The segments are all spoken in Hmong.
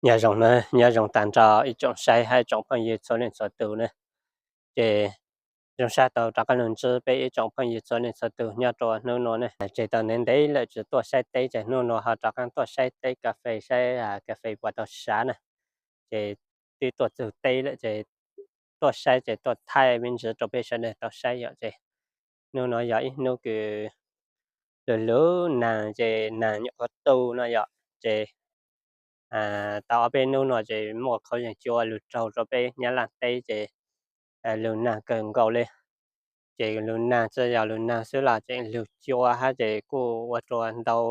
Nyob zoo, nyob zoo tag nrho ib tsoom saib hab ib tsoom phooj ywg txhua leej txhua tus na. Ces zoo sab tau rov qab los ntsib peb ib tsoom phooj ywg txhua leej txhua tus nyob rua hnub nua na. Tseg tau ntev ntev lawm tsis tuaj saib teb ces hnub nua ho rov qab tuaj saib teb kas fes, saib kas fes puas tau sav na. Ces twb tuaj txug teb lawm ces tuaj saib ces tuaj thaij me ntsis rau peb sawv daws tau saib yom. Ces hnub nua yog ib hnub kws lug lug naag ces naag nyuam qhuav tu no yom. Ces tau ob peb hnub no ces muaj qhov yeeg cua lug raug rau peb Nyab Laaj teb ces lug naag kawg nkaus le. Ces lug naag tsi yog lug naag xwb los tseem lug cua hab ces kuj ua rua ntau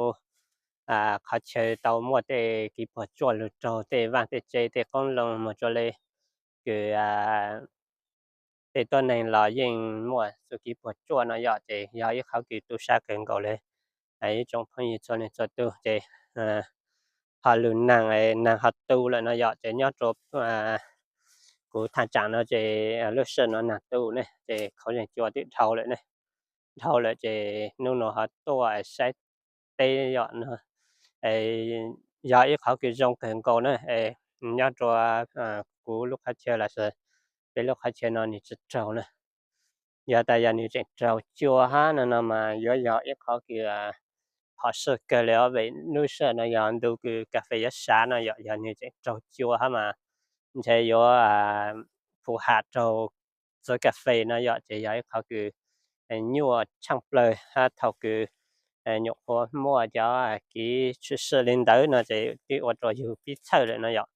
qhov chaw tau muaj tej kev puam tsuaj lug raug tej vaaj tej tsev tej qoob loo moog rua le kws tej tuab neeg los yeej muaj txuj kev puam tsuaj no yom. Ces yog ib qhov kws tu sab kawg nkaus le ib tsoom phooj ywg txhua leej txhua tus. Ces ho lug naag, naag ho tu lawm no yom. Ces nyob rua kuv thaaj tsaam no ces lub sij hawm no naag tu ne ces qhov yeeg cua twb dhau lawm ne. Dhau lawm ces hnub nua ho tuaj saib teb yom. Yog ib qhov kws zoo kawg nkaus na. Nyob rua kuv lub qhov chaw los sis peb lub qhov chaw no nwg tsi raug na. Yog tas yog nwg tseem raug cua hab no no mas yuav yog ib qhov kws phom sij kawg le os. Vim lub sij hawm no yog ntu kws kas fes yuav sav no yom. Yog nwg tseem raug cua hab mas ntshe yuav phu ham raug txiv kas fes no yom. Ces yog ib qhov kws nyuaj tshaaj plawg hab thaum kws nyuam qhuav muaj cov kev tshwm sim le ntawd no ces twb ua rua yug pib txhawj lawm no yom.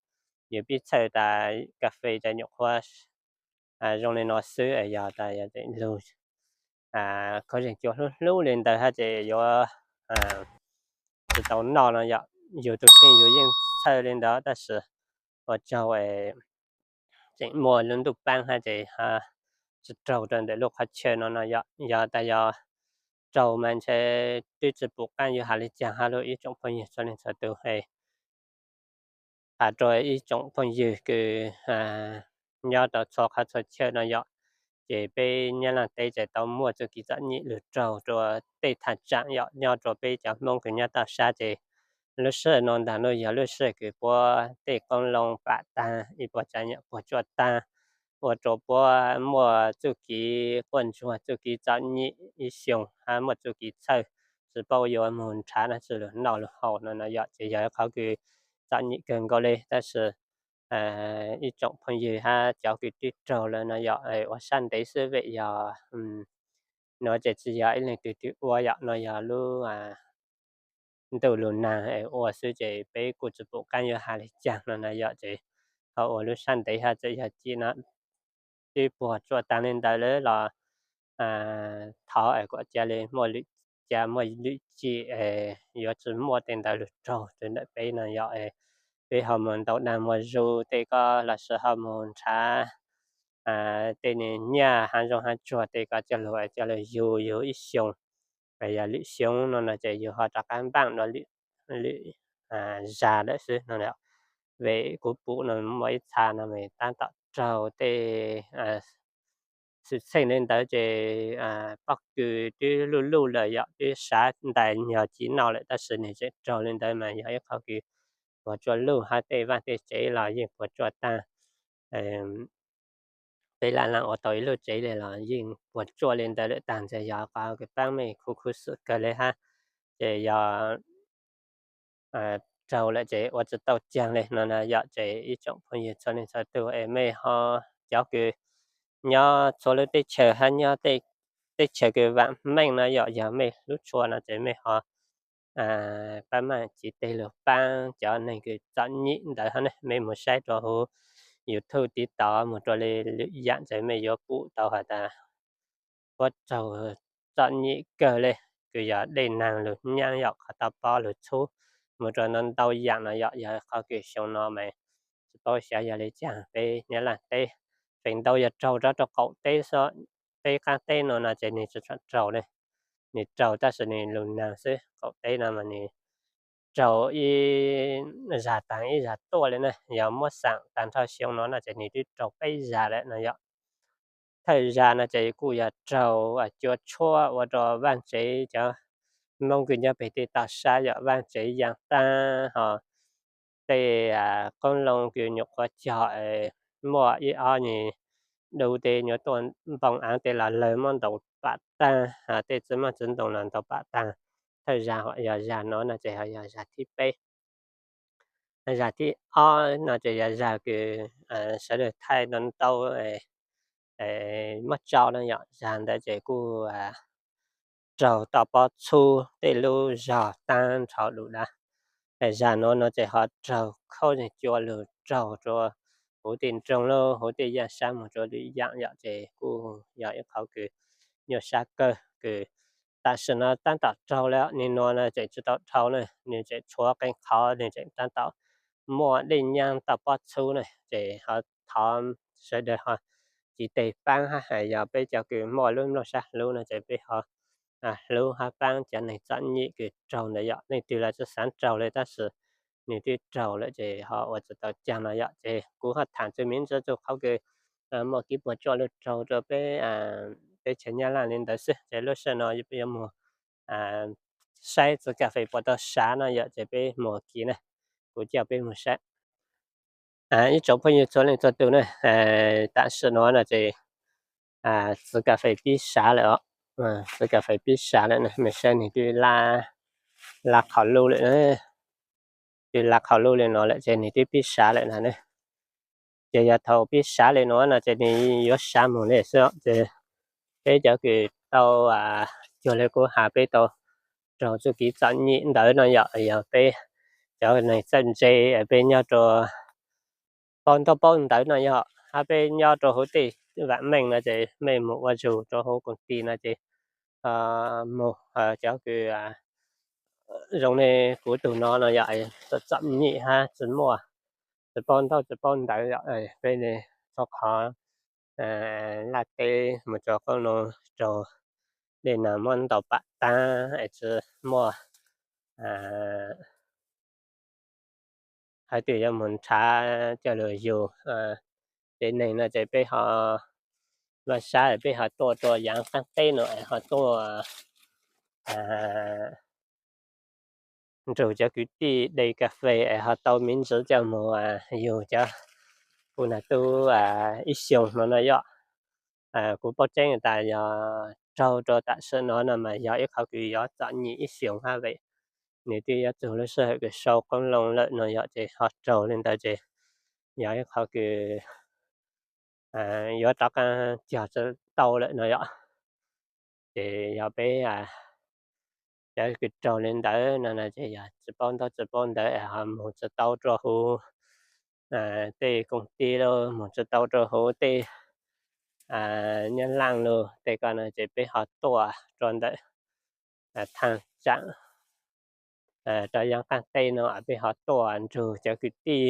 Yug pib txhawj tas kas fes ces nyuam qhuav zoo le no xwb, yog tas yog tseem lug qhov yeeg cua hlub hlub le ntawd hab ces yuav tsi tau noj no yom. Yug tug kheej yug yeej txhawj le ntawd tab sis ua tsaug tseem muaj lub ntuj paab hab ces tsi raug rua ntawm lub qhov chaw no no yom. Yog tas yog raug mas ntshe twb tsi pum qaab yuav has le caag hab lub ib tsoom phooj ywg txhua leej txhua tus. Has rua ib tsoom phooj ywg kws nyob rau txhua qhov txhua chaw no yom. Ces peb Nyab Laaj teb ces tau muaj txuj kev txom nyem lug raug rua tej thaaj tsaam yom. Nyob rua peb cov Hmoob kws nyob toj sab ces lub sij hawm no ntag no yog lub sij hawm kws puab tej qoob loo pam taag, ib puas tsav nyam puas tsuaj taag, ua rua puab muaj txuj kev quaj ntsuag txuj kev txom nyem ib xyoos hab muaj txuj kev txhawj, tsi paub yuav moog nrhav dlaab tsi lug noj lug haus no no yom. Ces yog ib qhov kws txom nyem kawg nkaus le tab sis ib tsoom phooj ywg hab cov kws twb raug lawm no yom, ua sab ntev xwb vim yog nuav ces tsi yog ib leeg twg twg ua yom. No yog lub ntuj lug naag ua xwb ces peb kuj tsi pum qaab yuav has le caag no no yom. Ces ho ua lub sab ntev hab txawm yog cim no twb puag tsuaj taag le ntawd lawm los thov kuas ca le muaj lwm ca muaj lwm cim yuav tsi muaj tej ntawd lug raug rua ntawm peb no yom. Peb ho moog ntaus daag muag zug tej ko los sis ho moog nrhav tej nyaj hab zoo hab tsuag tej ko coj lug, coj lug yug yug ib xyoos, yog lwm xyoo no no ces yug ho rov qaab npaaj dua lwm zag lawm xwb no. Vim kuv pum no muaj ib txha no mas taab tom raug tej xwm txheej le ntawd ces pob kws twb luj luj lawm yom, twb sav ntais nyog cim noj lawm tab sis nwg tseem raug le ntawd mas yog ib qhov kws puas tsuaj lug hab tej vaaj tej tsev los yeej puas tsuaj taag. Peb laaj laaj ua tau ib lub tsev le los yeej puas tsuaj le ntawd lawm taag. Ces yog qhov kws paab mej khuv khuv xim kawg le hab. Ces yog raug lawm ces ua tsi tau caag le no na yom. Ces ib tsoom phooj ywg txhua leej txhua tug es mej ho cov kws nyob txhua lub teb chaws hab nyob teb chaws kws vaam meej no yom, yog mej hlub tshua no ces mej ho paab maj tiv teg lug paab cov neeg kws txom nyem ntawd hab ne. Mej moog saib rua huv YouTube tiv tauv moog rua le lwm yaam ces mej yuav pum tau has tas puab raug txom nyem kawg le, kws yog dej naag lug nyaab yom, qhov tau pob lug txhub, moog rua ntau ntau yaam no yom. Yog qhov kws xyoo no mas tsi paub xyov yog le caag peb Nyab Laaj teb, feem ntau yog raug rov rua qaum teb xwb. Peb qaab teb no no ces nwg tsi raug le, nwg raug tab sis nwg lug naag xwb. Qaum teb no mas nwg raug ib zag taag ib zag tuaj le na. Yog muab xaam taag nrho xyoo no no ces nwg twb raug peb zag lawm no yom. Thawj zag no ces kuj yog raug cua tshuab ua rua vaaj tsev, cov Moob kws nyob peg tej toj sab yom, vaaj tsev yaam taag ho tej qoob loo kws nyuam qhuav cog, muaj ib ob nyuag dub tej nyuam tuaj npoo aav tej los lawg muab ntaus pam taag, tej txiv maj txiv ntoo los ntaus pam taag. Thawj zag yog zag nuav no ces ho yog zag thib peb. Zag thib ob no ces yog zag kws sawv daws thaij ntau ntau, muab tso no yom, zag ntawd ces kuj raug toj pob txhub tej lub zog taab nrho lug dab. Zag nuav no ces ho raug khaub zeeg cua lug raug rua huv tej nroog lub huv tej yaaj sab moog rua lwm yaam yom, ces kuj yog ib qhov kws nyuaj sab kawg kws tam sim no taab tom raug le. Nwg nuav no tseem tsi tau dhau na, nwg tseem tshuav qee qhov, nwg tseem taab tom muaj dej nyaab toj pob txhub na, ces ho thov sawv daws ho tsis teg paab hab has, yog peb cov kws muaj lub nplooj sab hlub no ces peb ho hlub hab paab cov neeg txom nyem kws raug ntawd yom. Leej twg los tsi xaav raug le tab sis nwg twb raug lawm ces ho ua tsi tau caag no yom. Ces kuv ho thaam txug miv ntsis txug qhov kws muaj kib puas tsuaj lug raug rua peb teb chaws Nyab Laaj le ntawd xwb. Ces lub sij hawm no yuav moog saib txiv kas fes puas tau sav no yom, ces peb moog kis na, kuv coj peb moog saib. Ib tsoom phooj ywg txhua leej txhua tug na, tam sim nuav no ces txiv kas fes pib sav lawm os. Txiv kas fes pib sav lawm na, mej saib nwg twb lab qhov lub lawm, twb lab qhov lub le nuav lawm ces nwg twb pib sav lawm na. Ces yog thaum pib sav le nuav no ces nwg yuav sav moog le xwb. Ces peb cov kws tau cuag le kuv has, peb tau raug txuj kev txom nyem ntawd no yom, yog peb cov neeg txawj ntse, peb nyob rua paub ntaub paub ntawv no yog, hab peb nyob rua huv tej vaam meej no ces mej moog ua zug rua huv koom ti no ces moog cov kws zoo le kuv tug no no yog txom nyem hab tsi muaj, tsi paub ntaub tsi paub ntawv yom, peb le txhob qhov laj teb moog rua qoob loo, raug dej nag muab ntaus pam taag es tsi muaj hab twb yuav moog nrhav coj lug yug. Ces neeg no ces peb ho vaj sab peb ho tuaj rua yaav qaab teb no es ho tuaj nrug cov kwv tij de kas fes es ho tau miv ntsis coj moog yug cov kuv nag tub ib xyoos no no yom. Kuv paub tseeb tas yog raug rua tam sim no no mas yog ib qhov kws yuav txom nyem ib xyoos hab vim nws twb yuav txug lub sij hawm kws sau qoob loo lawm no yom, ces ho raug le ntawd ces yog ib qhov kws yuav rov qaab cog tsi tau lawm no yom. Ces yog peb cov kws raug le ntawd no ces yog tsi paub ntaub tsi paub ntawv es ho moog tsi tau rua huv tej koom ti lug, moog tsi tau rua huv tej Nyab Laaj lug tej ko no ces peb ho tuaj rua ntawm thaaj tsaam rau yaav qaab teb no peb ho tuaj nrug cov kwv tij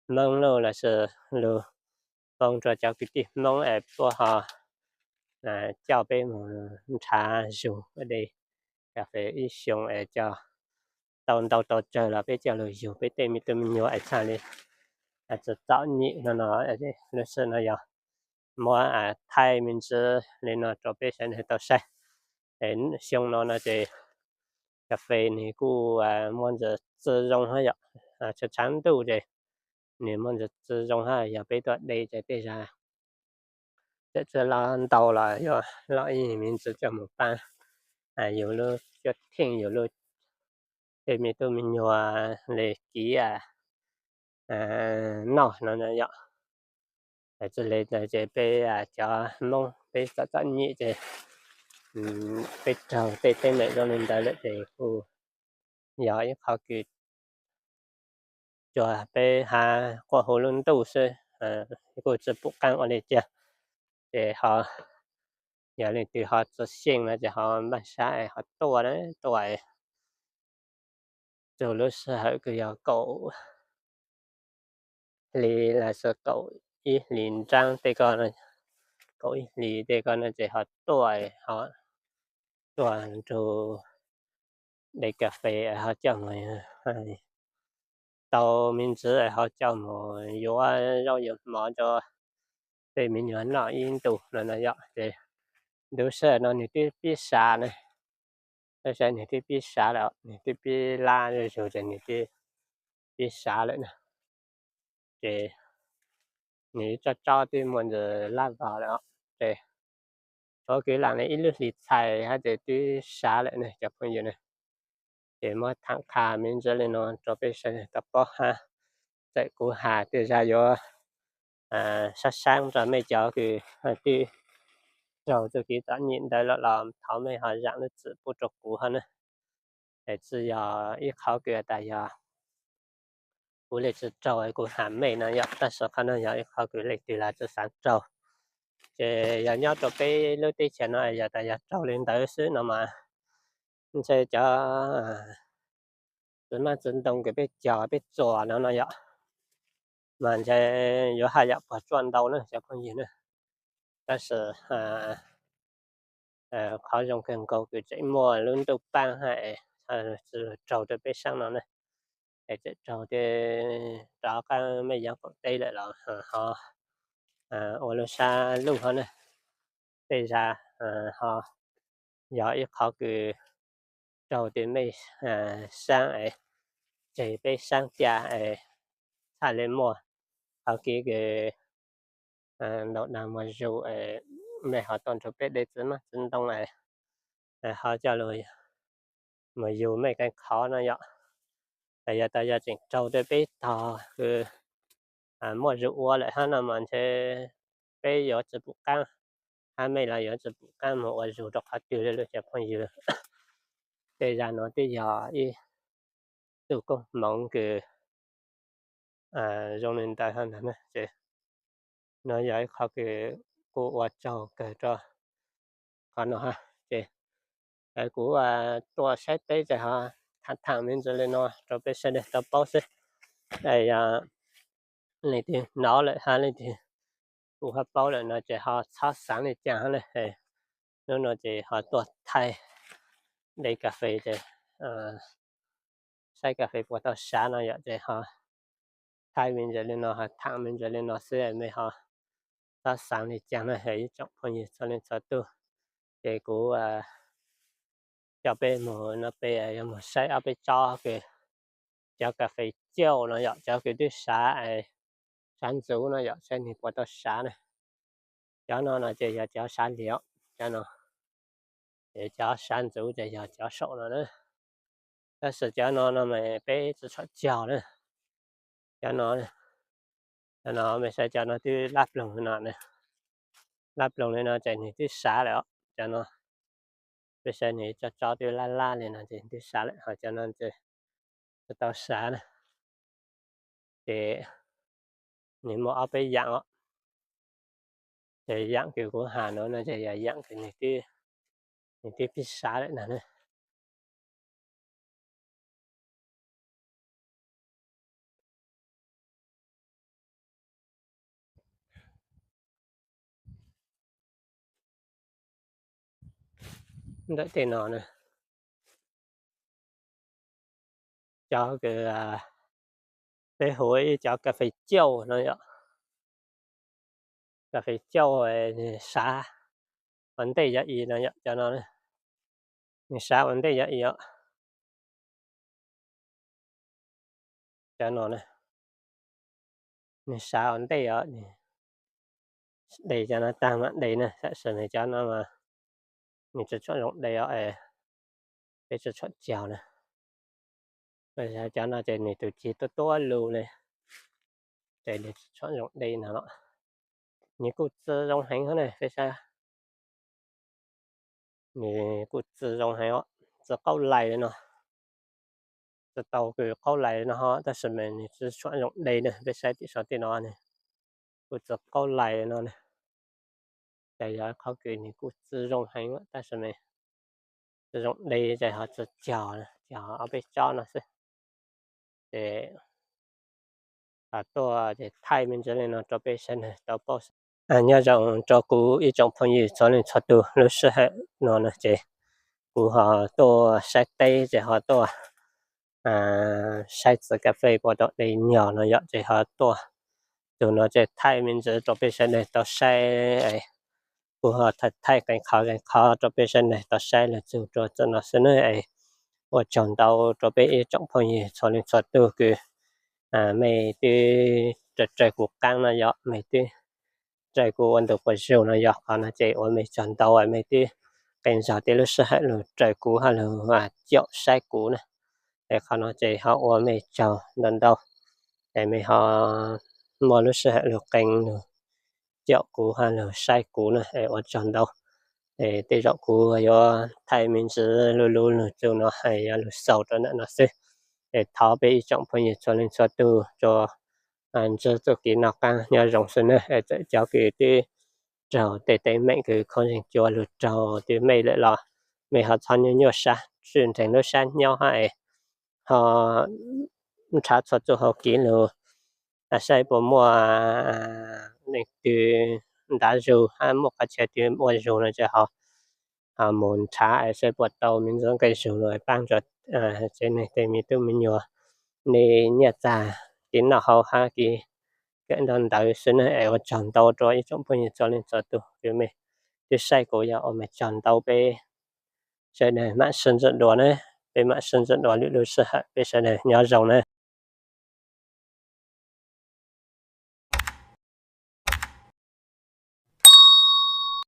Hmoob lug lossis lug poob rua cov kwv tij Hmoob es puab ho coj peb moog nrhav zug de kas fes ib xyoos es coj tau ntau tau tsawg los peb coj lug yug peb tej me tub me nyuam es txhaj le tsi txom nyem no no. Lub sij hawm no yog muab thaij me ntsis le no rua peb sawv daws tau saib. Xyoo no no ces kas fes nws kuj muaj ntsis txi zoo hab yom, tshav tshav ntuj ces nws muaj ntsis txi zoo hab, yog peb tuaj de ces tej zag txawm tsi loj ntau los yuav loj ib me ntsis coj moog paab yug lub cuab theej, yug lub tej me tub me nyuam le kiv noj no yom. Tsi le ntawd ces peb cov Hmoob peb txom txom nyem ces peb raug tej teeb meem zoo le ntawd lawm ces kuj yog ib qhov kws cuag peb hab quaj huv lub ntuj xwb, kuj tsi pum qaab ua le caag. Ces ho yog leej twg ho txaus xyeej no ces ho npaj sab es ho tuaj, tuaj txug lub sij hawm kws yog kaum hlis lossis kaum ib hlis nraab tej ko, kaum ib hlis tej ko no ces ho tuaj, ho tuaj nrug de kas fes ho coj moog tau me ntsis ho coj moog yuav zaub yuav mov rua tej me nyuam noj ib ntus no no yom. Ces lub sij hawm no nwg twb pib sav na, lub sij hawm nwg twb pib sav lawm, nwg twb pib lab zuj zug ces nwg twb pib sav lawm na. Ces nws tsob tsob twb muaj ntsis laj vog lawm os. Ces thaum kuv lam li ib lub hlis txhais hab ces twb sav lawm ne cov phooj ywg ne. Ces muab tham qha me ntsis li no rau peb sawv daws tau paub hab. Txawm kuv has tej zag yuav sab saab rau mej cov kws twb raug txuj kev txom nyem ntawd lawm los thov mej ho zaam lub txim pub rau kuv hab na. Es tsi yog ib qhov kws tas yog kuv le tsi raug kuv has mej no yom, tab sis qhov no yog ib qhov kws leej twg los tsi xaav raug. Ces yog nyob rau peb lub teb chaws no yog tas yog raug li ntawd xwb no mas ntshe cov txiv mab txiv ntoo kws peb cog peb txuas no no yom, mas ntshe yuav haj yam puas tsuaj ntau na cov phooj ywg na. Tab sis qhov zoo kawg nkaus kws tseem muaj lub ntuj paab hab tsi raug rau peb saab no na. Es tseem raug tej rov qab mej yaav qaum teb lawm los ho ua lub sab luj hab na. Tej zag ho yog ib qhov kws raug tej mej saab es tseg peb saab ca es txhaj le muaj qhov kev kws ntau dag muag zug es mej ho tuaj nrug peb de txiv mab txiv ntoo es ho coj lug muag yug mej keeb qhov no yom. Es yog tas yog tseem raug rau peb tog kws muaj zug ua lawm hab no mas ntshe peb yuav tsi pum qaab, hab mej los yuav tsi pum qaab moog ua zug rau qhov twg le lub cov phooj ywg. Tej zag no twb yog ib tug koob hmoov kws zoo li ntawd hab ntag na. Ces no yog ib qhov kws kuv ua tsaug kawg rau qhov no hab. Ces kuv tuaj saib teb ces ho tham tham me ntsis li no rau peb sawv daws tau paub xwb. Yog leej twg hnov lawm hab leej twg kuj ho paub lawm no ces ho txhob xaav li cas hab na. Hnub no ces ho tuaj thaij de kas fes ces saib kas fes puas tau sav no yom, ces ho thaij me ntsis li no ho tham me ntsis li no xwb, mej ho txhob xaav li cas na ib tsoom phooj ywg txhua leej txhua tug. Ces kuv coj peb moog no peb yuav moog saib ob peb tsob kws cov kas fes cauj no yom, cov kws twb sav, sav ntxuv no yom, saib nwg puas tau sav na. Cov no no ces yog cov sav liam, cov no, cov sav ntxuv ces yog cov saum no na. Tab sis cov no no mas peb tsi tshua cog na. Cov no, cov no mej saib cov no twb lab ploog no, lab ploog li no ces nwg twb sav lawm os. Cov no peb saib nwg tsob tsob twb lab lab li no ces twb sav lawm, ho cov no tsi tau sav na. Ces nwg muaj ob peb yaam os. Ces yaam kws kuv has no no ces yog yaam kws nwg twb pib sav lawm na. Ntawm tej no na, cov kws peb hu ib cov kas fes cauj no yom. Kas fes cauj sav ua ntej yog i no yom, cov no nwg sav ua ntej yog i os. Cov no nwg sav ua ntej os, de cov no taag mam de na, tab sis nwg cov no mas nwg tsi tshua zoo de os, peb tsi tshua cog na. Cov no ces nwg tus cig tuab tuab lug le, ces nwg tsi tshua zoo de no los. Nwg kuj txi zoo heev hab na, peb saib. Nwg kuj txi zoo heev os, txi qaub lais no, txi tau kws qaub lais no ho, tab sis mas nwg tsi tshua zoo de na, peb saib tim sau tej no, kuj txi qaub lais no na. Ces yog qhov kws nwg kuj txi zoo heev tab sis mas tsi zoo de ces ho tsi cog, cog ob peb tsob no xwb. Ces tuaj ces thaij me ntsis li no rau peb sawv daws tau paub. Nyob zoo rau kuv ib tsoom phooj ywg txhua leej txhua tug, lub sij hawm no no ces kuv ho tuaj saib teb ces ho tuaj saib txiv kas fes puas tau de nyog no yom, ces ho tuaj tug no ces thaij me ntsis rau peb sawv daws tau saib. Kuv ho thaij qee qhov qee qhov rau peb sawv daws tau saib lug txug rua txij no xwb nawb. Ua tsaug ntau rau peb ib tsoom phooj ywg txhua leej txhua tug kws mej twb raws kuv qaab no yog mej twb raws kuv ua ntu quas zug no yog qhov no ces ua mej tsaug ntau mej twb qee zog tej lub sij hawm lug raws kuv hab lug caum saib kuv na. Es qhov no ces ho ua mej tsaug ntau ntau, es mej ho muaj lub sij hawm lug qee lug caum kuv hab lug saib kuv na, es ua tsaug ntau. Es tej zaum kuv yuav thaij me ntsis lug lug lug txug no es yuav lug xaus rau ntawm no xwb. Es thov peb ib tsoom phooj ywg txhua leej txhua tug tsuas ntsib txuj kev noj qaab nyob zoo xwb na. Es txawm cov kws twb raug tej teeb meem kws khaub zeeg cua lug raug twb mej lawm los mej ho txhob nyuaj nyuaj sab, tsim nreeg lub sab nyob hab es ho nrhav txhua txuj hauv kev lug saib puas muaj leej twg ntav zug hab muaj qhov chaw twg ua zug no ces ho mus nrhav saib puas tau me ntsis nqe zug lug paab rua tsev neeg tej me tub me nyuam, nej nyiaj txag kev noj haus hab kev kawm ntaub ntawv xwb na. Es ua tsaug ntau rua ib tsoom phooj ywg txhua leej txhua tug kws mej twb saib kuv, yog ua mej tsaug ntau. Peb sawv daws mam sib ntsib dua na, peb mam sib ntsib dua lwm lub sij hawm, peb sawv daws nyob zoo na.